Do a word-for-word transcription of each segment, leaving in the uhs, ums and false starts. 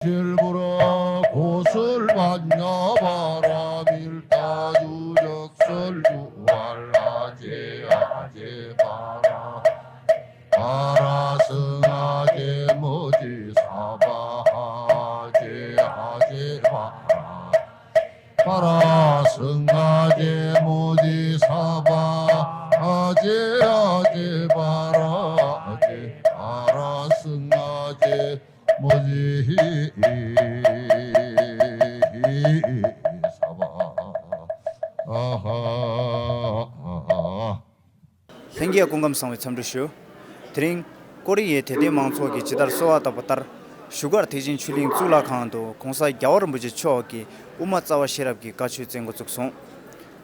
ཤེལ་བུར་གོ་སོལ་པཉྩ་པཱ་ར། མིར་ཏ་ཇུ་ཇག་སོལ་ཇུ་བ་ར་ཇེ་ཨ་ཇེ་པཱ་ར། པཱ་ར་སིང་ཨ་ཇེ་མུ་ཇི་ས་པཱ་ཧ་ཇེ་ཨ་ཇེ་པཱ་ར། པཱ་ར་སིང་ཨ་ཇེ་མུ་ཇི་ས་པཱ་ཧ་ཇེ་ཨ་ཇེ་པཱ་ར་ཇེ། པཱ་ར་སིང་ཨ་ཇེ་མུ་ཇི་ཧི་ཧི་ཧི་ས་པཱ་ཧ་ཧ་ཧ། ལྷན་རྒྱས་སྐུ་ཁམས་བཟང་བའི་འཚམས་འདྲི་ཞུ། དེ་རིང་ཀོ་རི་ཡའི་དད་ལྡན་མང་ཚོགས་ཀྱིས་ཇི་ལྟར་གསོལ་བ་བཏབ་པ་ལྟར། བཞུགས་སྒར་ཐེག་ཆེན་ཆོས་གླིང་གཙུག་ལག་ཁང་དུ་༸གོང་ས་༸རྒྱལ་བ་རིན་པོ་ཆེ་མཆོག་གི་དབུ་མ་རྩ་བ་ཤེས་རབ་ཀྱི་བཀའ་ཆོས་སྩལ་འགོ་བཙུགས་སོང་།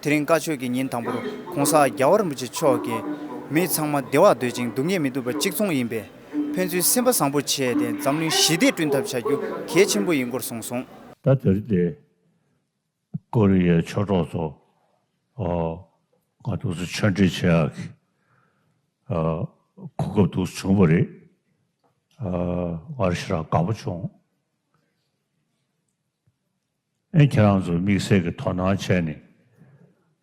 དེ་རིང་བཀའ་ཆོས་ཀྱི་ཉིན་དང་པོར་༸གོང་ས་༸རྒྱལ་བ་རིན་པོ་ཆེ་མཆོག་གིས། མི་ཚང་མ་བདེ་བ་འདོད་ཅིང་སྡུག་བསྔལ་མི་འདོད་པ་གཅིག་མཚུངས་ཡིན་པས། ཕན་ཚུན་སེམས་པ་བཟང་པོ་བྱས་ཏེ་འཛམ་གླིང་ཞི་བདེ་བསྐྲུན་ཐབས་བྱ་རྒྱུ་གལ་ཆེན་པོ་ཡིན་སྐོར་གསུངས་སོང་། ད་དེ་རིང་དེ། ཀོ་རི་ཡའི་ཆོས་གྲོགས་ཚོ། ཨོ། ང་དུས་སུ་ཆོས་འབྲེལ་བྱེད་ཡག་གི། ཨ། གོ་སྐབས་དུས་སུ་བྱུང་བ་རེད། ཨ། ང་རང་ཞེ་དྲག་དགའ་པོ་བྱུང་། ཨེ། ཁྱེད་རང་ཚོ་དམིགས་བསལ་གྱི་དོ་སྣང་བྱས་ནས།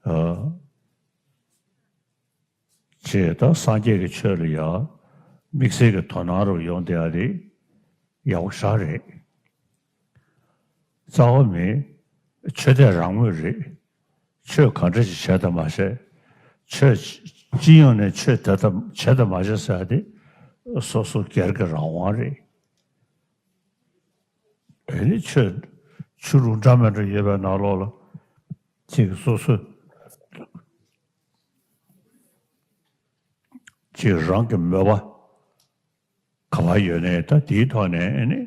ཨ། ཅེས་ད་སངས་རྒྱས་ཀྱི་ཆོས་ལ་ཡང་དམིགས་བསལ་གྱི་དོ་སྣང་རུ་ཡོང་བསྡད་ཡ་དེ་ཡག་པོ་ཞེ་དྲག་རེད། རྩ་བ་མེད། ཆོས་དད་རང་མོས་རེད། ཆོས་ག་འདྲ་ཞིག་བྱས་དང་མ་བྱས། ཆོས་སྤྱི་ཡོངས་ནས་ཆོས་དད་དང་བྱས་དང་མ་བྱས་ཟེར་ཡ་དེ་སོ་སོ་སྒེར་གྱི་རང་དབང་རེད། ཨེ་ནི་ཆོས་ཆོས་ལུགས་འདྲ་མི་འདྲ་ཡོད་པའི་ནང་ལོགས་ལ་ཅིག་སོ་སོ་ཅིག་རང་གི་མོས་པ་ག་པར་ཡོད་ནའི་ད་དེའི་ཐོག་ནས་ཨེ་ནི་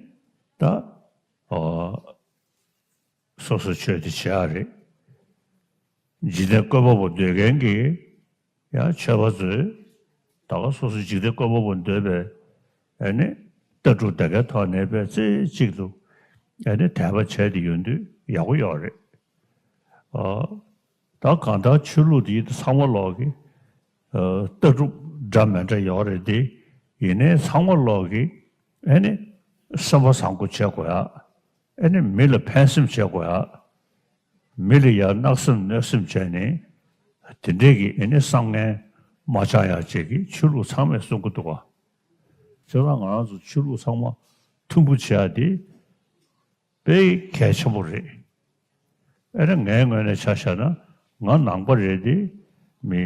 ད་ཨོ་སོ་སོ་ཆོས་དེ་བྱེད་ཡ་རེད། འཇིག་རྟེན་བཀོད་པ་པོ་འདོད་མཁན་གྱི་ཡང་ཆོས་པ་ཚོས་ད་ག་སོ་སོ་འཇིག་རྟེན་བཀོད་པ་པོ་འདོད་པའི་ཨ་ནི་ལྟ་གྲུབ་དེ་གའི་ཐོག་ནས་པའི་རྩེ་གཅིག་ཏུ་ཨ་ནི་དད་པ་བྱས་ཏེ་ཡོང་དུས་ཡག་པོ་ཡོད་རེད། ཨ། ད་གང་ལྟར་ཆོས་ལུགས་འདི་ཚང་མ་ལོག་གི་ཨ། ལྟ་གྲུབ་འདྲ་མི་འདྲ་ཡོད་རེད་དེ། ཡིན་ནའི་ཚང་མ་ལོག་གི་ཨ་ནི་སེམས་པ་བཟང་པོ་བྱེད་དགོས་ཡ། ཨ་ནི་མི་ལ་ཕན་སེམས་བྱེད་དགོས་ཡ། མི་ལ་ཡང་གནག་སེམས་གནོད་སེམས་བྱས་ནས་དེ་འདྲས་ཀྱི་ཨ་ནི་བསམ་ངན་མ་བཅངས་ཡ་བཅས་ཀྱི་ཆོས་ལུགས་ཚང་མས་གསུང་གི་འདུག་ག་བྱས་ཙང་ང་རང་ཚོ་ཆོས་ལུགས་ཚང་མ་མཐུན་པོ་བྱེད་ཡ་དེ་དཔེ་གལ་ཆེན་པོ་རེད། ཨ་ནི་ངའི་ངོས་ནས་ཆ་བཞག་ན་ང་ནང་པ་རེད་དེ། མི་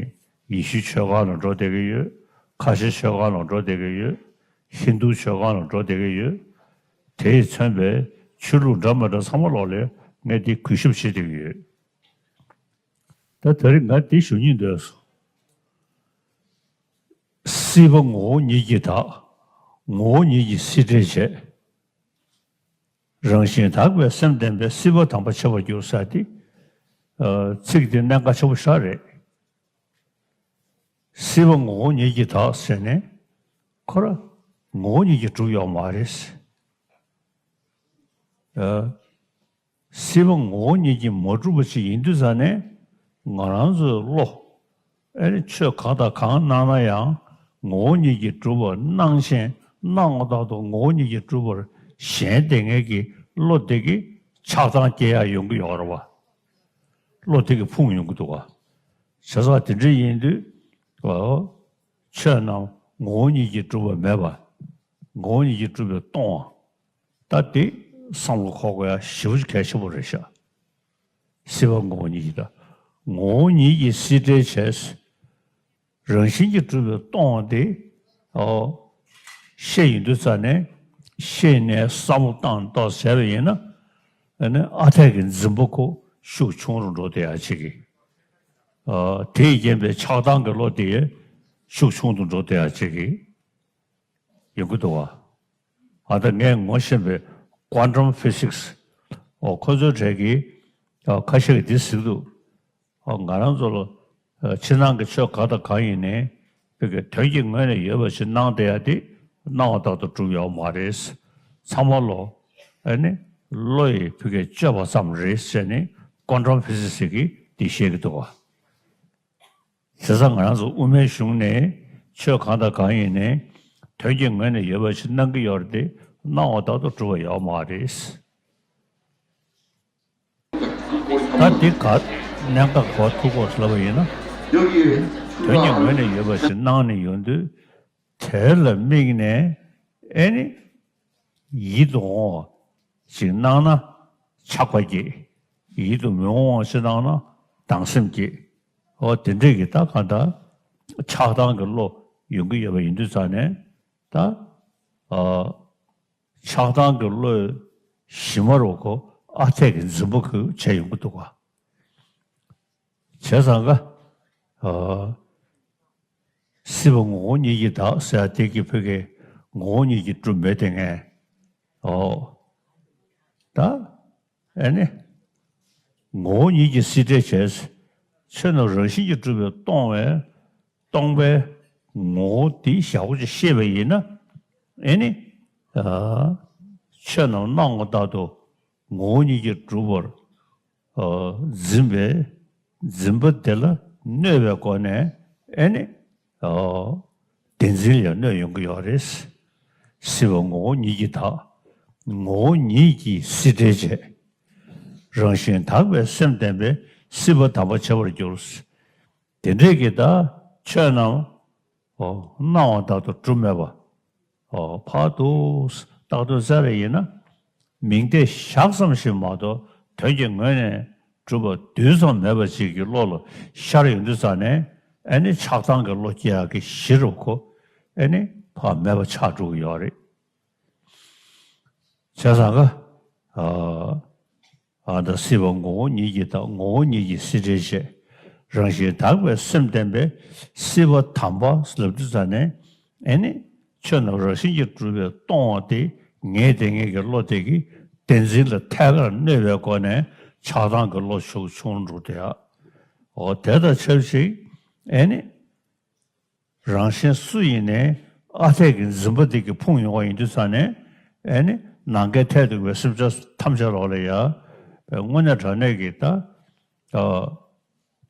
ཡེ་ཤུའི་ཆོས་ཁང་ལ་འགྲོ་བསྡད་ཀྱི་ཡོད། ཁ་ཆེ་ཆོས་ཁང་ལ་འགྲོ་བསྡད་ཀྱི་ཡོད། ཧིན་རྡུའི་ཆོས་ཁང་ལ་འགྲོ་བསྡད་ཀྱི་ཡོད། དེས་མཚོན་པའི་ཆོས་ལུགས་འདྲ་མི་འདྲ་ཚང་མ་ལོག་ལ་ངས་འདི་གུས་ཞབས་བྱེད་བསྡད་ཀྱི་ཡོད། ད་དེ་རིང་ང་འདི་ཞུ་སྙིང་འདོད་སོང་། སྲིད་པ་ངོ་བོ་ཉིད་ཀྱིས་དག། ངོ་བོ་ཉིད་ཀྱིས་སྲིད་བྲལ་བྱེད། རང་བཞིན་དག་པའི་སེམས་ལྡན་པས། སྲིད་པ་དམ་པ་འཆི་བར་འགྱུར་ཟེར་ཏེ། ཨ། ཚིག་དེ་གནད་འགག་ཆེན་པོ་ཞེ་དྲག་རེད། སྲིད་པ་ངོ་བོ་ཉིད་ཀྱིས་དག་ཟེར་ནས་ཁོ་རང་ངོ་བོ་ཉིད་ཀྱིས་གྲུབ་ཡོད་མ་རེད། ཨ། སྲིད་པ་ངོ་བོ་ཉིད་ཀྱིས་མ་གྲུབ་པ་ཞིག་ཡིན་དུས་ཙང་ནས་ང་རང་ཚོའི་བློ། ཨེ་ནི་ཆོས་གང་དང་གང་གནང་ན་ཡང་ངོ་བོ་ཉིད་ཀྱིས་གྲུབ་པར་སྣང་ཞིང་སྣང་བ་ལྟར་དུ་ངོ་བོ་ཉིད་ཀྱིས་གྲུབ་པར་ཞེན་བསྡད་མཁན་གྱི་བློ་དེ་གིས་ཆགས་སྡང་སྐྱེ་ཡག་ཡོང་གི་ཡོད་རེད་བ། བློ་དེ་གིས་ཕུང་ཡོང་གི་འདུག་བ། བྱས་ཙང་དེ་འདྲ་ཡིན་དུས། ཨོ། ཆོས་རྣམས་ངོ་བོ་ཉིད་ཀྱིས་གྲུབ་པ་མེད་པ། ངོ་བོ་ཉིད་ཀྱིས་གྲུབ་པས་སྟོང་བ། ད་དེ་བསམ་བློ་འཁོར་དགོས་ཡ་ཞེ་པོ་གལ་ཆེན་པོ་རེད་ཤག་སྲིད་པ་ངོ་བོ་ཉིད་ཀྱིས་དག། ངོ་བོ་ཉིད་ཀྱིས་སྲིད་བྲལ་བྱས། རང་བཞིན་གྱིས་གྲུབ་པས་སྟོང་བ་དེ། ཨོ། ཤེས་ཡོང་དུས་ཙ་ནས་ཤེས་ནས་བསམ་བློ་བཏང་ཏོག་ཙམ་བྱས་པ་ཡིན་ན། ཨ་ནི་ཨ་འཐས་ཀྱི་འཛིན་པ་ཁོ་ཤུགས་ཆུང་རུ་འགྲོ་བསྡད་ཡ་ཅིག་གིས། ཨ། དེས་རྐྱེན་པས་ཆགས་སྡང་གི་བློ་དེ་ཤུགས་ཆུང་དུ་འགྲོ་བསྡད་ཡ་ཅིག་གིས། ཡོང་གི་འདུག་བ། ཨ། ད་ངས་ངོ་ཤེས་པའི་quantum physics། ཨོ། ཁོ་ཚོའི་གྲས་ཀྱིས། ཨ། ཁ་ཤས་ཀྱིས་འདི་ཟེར་གྱི་འདུག་ཨོ། ང་རང་ཚོ་ལ། ཨ། ཕྱི་ནང་གི་ཆོས་གང་དང་གང་ཡིན་ནའི། བོད་ཀྱི་དོན་གྱི་ངོས་ནས་ཡོད་པ་ཞིག་སྣང་བསྡད་ཡ་དེ་སྣང་བ་ལྟར་དུ་གྲུབ་ཡོད་མ་རེད། ཚང་མ་བློ། ཨ་ནི་བློ་ཡི་བོད་ཀྱི་དཔྱོད་པ་ཙམ་རེད་ཟེར་ནས་quantum physics་གིས་འདི་བཤད་ཀྱི་འདུག་བ། བྱས་ཙང་ང་རང་ཚོ་དབུ་མའི་གཞུང་ནས་ཆོས་གང་དང་གང་ཡིན་ནའི་དོན་གྱི་ངོས་ནས་ཡོད་པ་ཞིག་སྣང་གི་ཡོད་རེད་དེ། སྣང་བ་ལྟར་དུ་གྲུབ་པ་ཡོད་མ་རེད། ད་འདི་ག་གནད་འགག་གོ་ཐུག་གོ་ལབ་པ་ཡིན་ན། དོན་གྱི་ངོས་ནས་ཡོད་པ་ཞིག་སྣང་ནས་ཡོང་དུས། དེ་ལ་དམིགས་ནས་ཨེ་ནི། ཡིད་དུ་འོང་བ་ཞིག་སྣང་ན་ཆགས་པ་སྐྱེ། ཡིད་དུ་མི་འོང་བ་ཞིག་སྣང་ན་སྡང་སེམས་སྐྱེ། འོ་དེ་འདྲས་ཀྱི་ད་གང་ལྟར་ཆགས་སྡང་གི་བློ་ཡོང་གི་ཡོད་པ་ཡིན་དུས་ཙང་ནས་ད། ཨ། ཆགས་སྡང་གི་བློས་གཞི་མ་རུ་ཁོ་ཨ་འཐས་ཀྱི་འཛིན་པ་ཁོས་བྱས་ཡོང་གི་འདུག་ག། བྱས་ཙང་ཀ། ཨ། སྲིད་པ་ངོ་བོ་ཉིད་ཀྱིས་དག་ཟེར་ཡ་དེ་གི་བོད་སྐད་ངོ་བོ་ཉིད་ཀྱིས་གྲུབ་མེད་དེ་ངས། ཨོ། ད། ཨེ་ནི། ངོ་བོ་ཉིད་ཀྱིས་སྲིད་འབྲས་བྱས། ཆོས་རྣམས་རང་བཞིན་གྱིས་གྲུབ་པས་སྟོང་བས། སྟོང་པའི་ངོ་བོ་དེ་ཞག་པོ་ཅིག་ཤེས་པ་ཡིན་ན། ཨེ་ནི། ཨ། ཆོས་རྣམས་སྣང་བ་ལྟར་དུ་ངོ་བོ་ཉིད་ཀྱིས་གྲུབ་པར། ཨ། འཛིན་པའི་འཛིན་པ་དེ་ལ་གནོད་པའི་སྒོ་ནས་ཨེ་ནི། ཨ། བདེན་འཛིན་ལ་གནོད་ཡོང་གི་ཡོད་རེད། སྲིད་པ་ངོ་བོ་ཉིད་ཀྱིས་དག། ངོ་བོ་ཉིད་ཀྱིས་སྲིད་འབྲས་བྱས། རང་བཞིན་དག་པའི་སེམས་ལྡན་པས་སྲིད་པ་དམ་པར་བྱེད་པར་འགྱུར། དེ་འདྲས་ཀྱི་ད་ཆོས་རྣམས། ཨོ། སྣང་བ་ལྟར་དུ་གྲུབ་མེད་པ། ཨོ། ཕར་དུ་བརྟག་དུས་ཙ་རེ་ཡིན་ན། མིང་བརྡས་བཞག་ཙམ་ཞིག་མ་གཏོགས་དོན་གྱི་ངོས་ནས་གྲུབ་པ་རྡུལ་ཙམ་མེད་པ་ཅིག་གི་བློ་ལ་ཤར་ཡོང་དུས་ཙ་ནས་ཨེ་ནི་ཆགས་སྡང་གི་བློ་སྐྱེ་ཡག་གི་གཞི་རུ་ཁོ་ཨེ་ནི་ཕར་མེད་པ་ཆགས་འགྲོ་གི་ཡོད་རེད། བྱས་ཙང་ཀ། ཨ། ཨ། ད་སྲིད་པ་ངོ་བོ་ཉིད་ཀྱིས་དག། ངོ་བོ་ཉིད་ཀྱིས་སྲིད་འབྲས་བྱས། རང་བཞིན་དག་པའི་སེམས་ལྡན་པས་སྲིད་པ་དམ་པ་ལབ་དུས་ཙ་ནས་ཨེ་ནི། ཆོས་རྣམས་རང་བཞིན་གྱིས་གྲུབ་པས་སྟོང་བ་དེ་ངེས་དེ་ངེས་ཀྱི་བློ་དེ་གིས་བདེན་འཛིན་ལ་ཐད་ཀར་གནོད་པའི་སྒོ་ནས་ཆགས་སྡང་གི་བློ་ཤུགས་ཆུང་འགྲོ་དེ་ཡ། འོ་དེ་དང་ཆབས་ཅིག་ཨེ་ནི། རང་གཞན་སུ་ཡིན་ནའི་ཨ་འཐས་ཀྱི་འཛིན་པ་དེ་གིས་ཕུང་ཡོང་བ་ཡིན་དུས་ཙ་ནས་ཨེ་ནི། ནམ་མཁའི་མཐས་གཏུགས་པའི་སེམས་ཅན་ཐམས་ཅད་ལོག་ལ་ཡ། དངོས་གནས་དྲང་གནས་ཀྱི་ད། ཨ།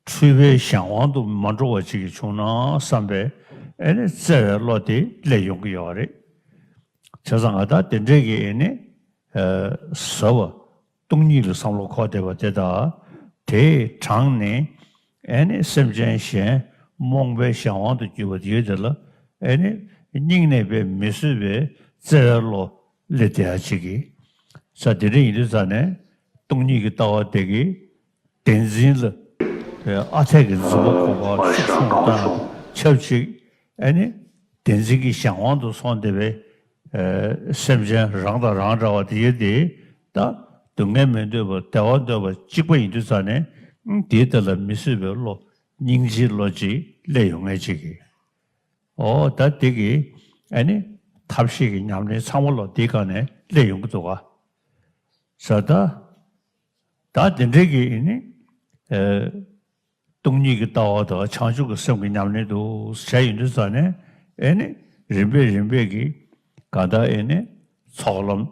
འཁྲུལ་པའི་གཞན་དབང་དུ་མ་འགྲོ་བ་ཅིག་གིས་བྱུང་ན་བསམ་པའི་ཨེ་ནི་བརྩེ་བའི་བློ་དེ་སླེབས་ཡོང་གི་ཡོད་རེད། བྱས་ཙང་ང་ད་དེ་འདྲས་ཀྱི་ཨེ་ནི། ཨ། ཟབ་པ་སྟོང་ཉིད་ལ་བསམ་བློ་འཁོར་བསྡད་པ་དེ་དག་དེས་དྲངས་ནས་ཨེ་ནི་སེམས་ཅན་གཞན་རྨོངས་པའི་གཞན་དབང་དུ་གྱུར་པ་དེ་ཡོད་དེ་ལ་ཨེ་ནི་སྙིང་ནས་དཔེ་མི་བཟོད་པའི་བརྩེ་བའི་བློ་སླེབས་བསྡད་ཡ་ཅིག་གིས། ས་དེ་འདྲ་ཡིན་དུས་ཙ་ནས་སྟོང་ཉིད་ཀྱི་ལྟ་བ་དེ་གིས། བདེན་འཛིན་ལ་ཨ་འཐས་ཀྱི་འཛིན་པ་ཁོ་པ་ཤུགས་ཆུང་དང་ཆབས་ཅིག་ཨེ་ནི་བདེན་འཛིན་གྱི་གཞན་དབང་དུ་སོང་བསྡད་པའི་སེམས་ཅན་རང་དང་རང་འདྲ་བ་དེ་ཡོད་དེ། ད་སྡུག་བསྔལ་མི་འདོད་པ་བདེ་བ་འདོད་པ་གཅིག་པ་ཡིན་དུས་ཙ་ནས་དེའི་ཐད་ལ་མི་བཟོད་པའི་བློ་སྙིང་རྗེའི་བློ་ཅིག་སླེབས་ཡོང་ངེས་ཅིག་གིས། ཨོ་ད་དེ་གི་ཨེ་ནི་ཐབས་ཤེས་ཀྱི་ཉམས་ལེན་ཚང་མ་ལོ་དེའི་སྒང་ནས་སླེབས་ཡོང་གི་འདུག་ག། ས་ད། ད་དེ་འདྲའི་གི་ཨེ་ནི། ཨེ། སྟོང་ཉིད་ཀྱི་ལྟ་བ་དང་བྱང་ཆུབ་ཀྱི་སེམས་ཀྱི་ཉམས་ལེན་དུ་བྱས་ཡོང་དུས་ཙ་ནས་ཨེ་ནི། རིམ་པས་རིམ་པས་ཀྱི་ག་ད་ཨེ་ནི། ཚོགས་ལམ་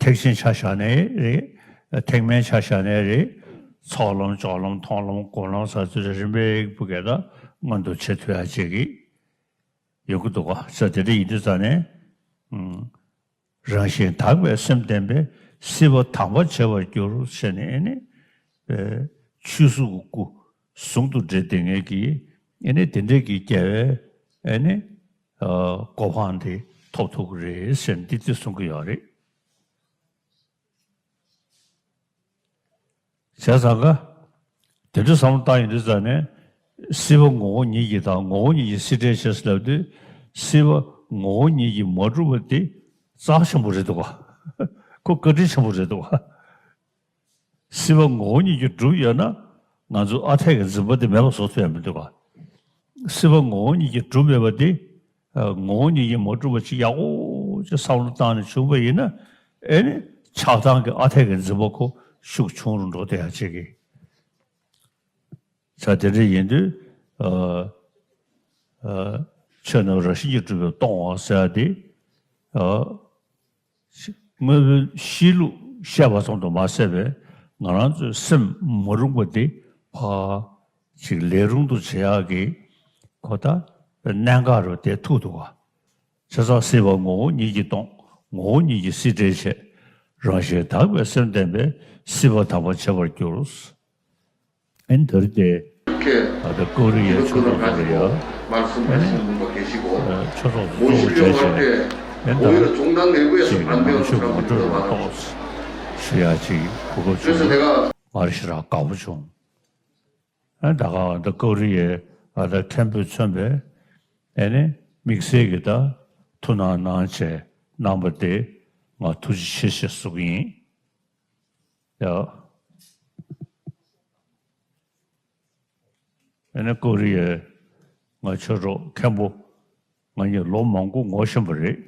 ཐེག་ཆེན་ཆ་བཞག་ནའི་རེད། ཐེག་དམན་ཆ་བཞག་ནའི་རེད། ཚོགས་ལམ་སྦྱོར་ལམ་མཐོང་ལམ་སྒོམ་ལམ་ཟེར་ཚུལ་རིམ་པས་བུ་གས་ད་མངོན་དུ་བྱེད་ཐུབ་ཡ་ཅིག་གི་ཡོང་གི་འདུག་ག། ས་དེ་འདྲ་ཡིན་དུས་ཙ་ནས། ཨུམ། རང་བཞིན་དག་པའི་སེམས་ལྡན་པས་སྲིད་པ་དམ་པར་བྱེད་པར་འགྱུར་ཞེས་ནས་ཨེ་ནི། ཨེ། ཆོས་གཟུགས་ཀྱི་སྐུ་ཟུང་དུ་འབྲེལ་ཏེ་ངེས་ཀྱི་ཨེ་ནི་དེ་འདྲའི་གི་རྒྱལ་བའི་ཨེ་ནི། ཨ། གོ་འཕང་དེ་ཐོབ་ཐུབ་ཀྱི་རེད་ཟེར་ནས་འདི་འདི་གསུང་གི་ཡོད་རེད། བྱས་ཙང་ཀ། དེ་འདྲ་བསམ་བློ་བཏང་ཡོང་དུས་ཙ་ནས། སྲིད་པ་ངོ་བོ་ཉིད་ཀྱིས་དག། ངོ་བོ་ཉིད་ཀྱིས་སྲིད་འབྲས་བྱས་ཟེར་ལབ་དུས། སྲིད་པ་ངོ་བོ་ཉིད་ཀྱིས་མ་གྲུབ་པ་དེ་རྩ་ཆེན་པོ་རེད་འདུག་ག། ཁོ་བཀའ་དྲིན་ཆེན་པོ་རེད་འདུག་ག། སྲིད་པ་ངོ་བོ་ཉིད་ཀྱིས་གྲུབ་ཡོད་ན། ང་ཚོ་ཨ་འཐས་ཀྱི་འཛིན་པ་དེ་མེད་པ་བཟོ་ཐུབ་ཡ་མི་འདུག་ག། སྲིད་པ་ངོ་བོ་ཉིད་ཀྱིས་གྲུབ་མེད་པ་དེ། ཨ། ངོ་བོ་ཉིད་ཀྱིས་མ་གྲུབ་པ་ཅིག་ཡག་པོ་ཅིག་བསམ་བློ་བཏང་ནས་བྱུང་བ་ཡིན་ན། ཨེ་ནི་ཆགས་སྡང་གི་ཨ་འཐས་ཀྱི་འཛིན་པ་ཁོ་ཤུགས་ཆུང་རུ་འགྲོ་བསྡད་ཡ་ཅིག་གི། ས་དེ་འདྲ་ཡིན་དུས། ཨ། ཨ། ཆོས་རྣམས་རང་བཞིན་གྱིས་གྲུབ་པས་སྟོང་བ་ཟེར་ཡ་དེ། ཨ། དངོས་པོའི་གཤིས་ལུགས་བཤད་པ་ཙམ་དུ་མ་ཟད་པའི་ང་རང་ཚོའི་སེམས་མ་རུངས་པ་དེ་ཕར་ཅིག་ལས་རུང་དུ་བྱེད་ཡག་གི་ཁོ་ད་གནད་འགག་རུ་དེ་ཐུག་འདུག་ག། བྱས་ཙང་སྲིད་པ་ངོ་བོ་ཉིད་ཀྱིས་སྟོང་ ངོ་བོ་ཉིད་ཀྱིས་སྲིད་བྲལ་བྱེད། རང་བཞིན་དག་པའི་སེམས་ལྡན་པས། སྲིད་པ་དག་པར་བྱེད་པར་འགྱུར། ཨན་དེར་དེ་ཨ་ད་ཀོ་རི་ཡའི་ཆོས་ཚོགས་ཚོགས་པ་ཡ་ཨན་ཆོས་ཚོགས་ཚོགས་བྱས་བྱས་ཨན་ད་ཅིག་ནང་ཆོས་ངོ་སྤྲོད་ལ་གཏོགས་ཞུ་ཡ་ཅིག་གོ་སྐབས་བྱུང་། ང་རང་ཞེ་དྲག་དགའ་པོ་བྱུང་། ཨ་ད་ག་ཨ་ད་ཀོ་རི་ཡའི་ཨ་ད་མཁན་པོས་མཚོན་པའི་ཨ་ནི་དམིགས་བསལ་གྱི་ད་ཐུགས་སྣང་གནང་བྱས་གནང་བ་དེ་ང་ཐུགས་རྗེ་ཆེ་ཞེས་གསུང་གི་ཡིན། ཡ། ཨ་ནི་ཀོ་རི་ཡའི་ང་ཆོས་གྲོགས་མཁན་པོ་ང་གཉིས་ལོ་མང་པོ་ངོ་ཤེས་པ་རེད།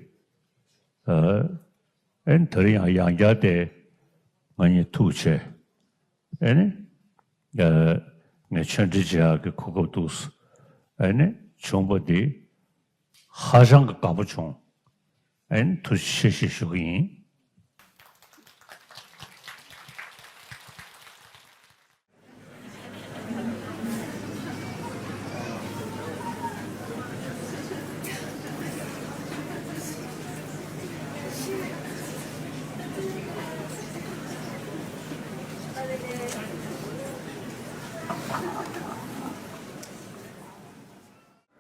ཨ་ནི་དེ་རིང་ཡང་ཡང་བསྐྱར་དེ་ང་གཉིས་ཐུག་བྱས། ཨེ་ནི། ཨ་ངས་ཆོས་འབྲེལ་བྱེད་ཡག་གི་གོ་སྐབས་འདུག་ཨེ་ནི་བྱུང་བ་འདི་ཧ་ཅང་གི་དགའ་པོ་བྱུང་། ཨེ་ནི་ཐུགས་རྗེ་ཆེ་ཞེས་ཞུ་གི་ཡིན།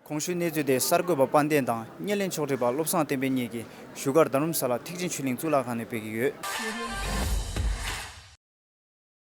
གོང་ཞུས་གནས་ཚུལ་དེ་གསར་འགོད་པ་དཔལ་ལྡན་དང་བརྙན་ལེན་ཕྱོགས་སྒྲིག་པ་བློ་བཟང་བསྟན་འཕེལ་གཉིས་ཀྱིས་བཞུགས་སྒར་རྡ་རམ་ས་ལ་ཐེག་ཆེན་ཆོས་གླིང་གཙུག་ལག་ཁང་ནས་སྤེལ་གྱི་ཡོད།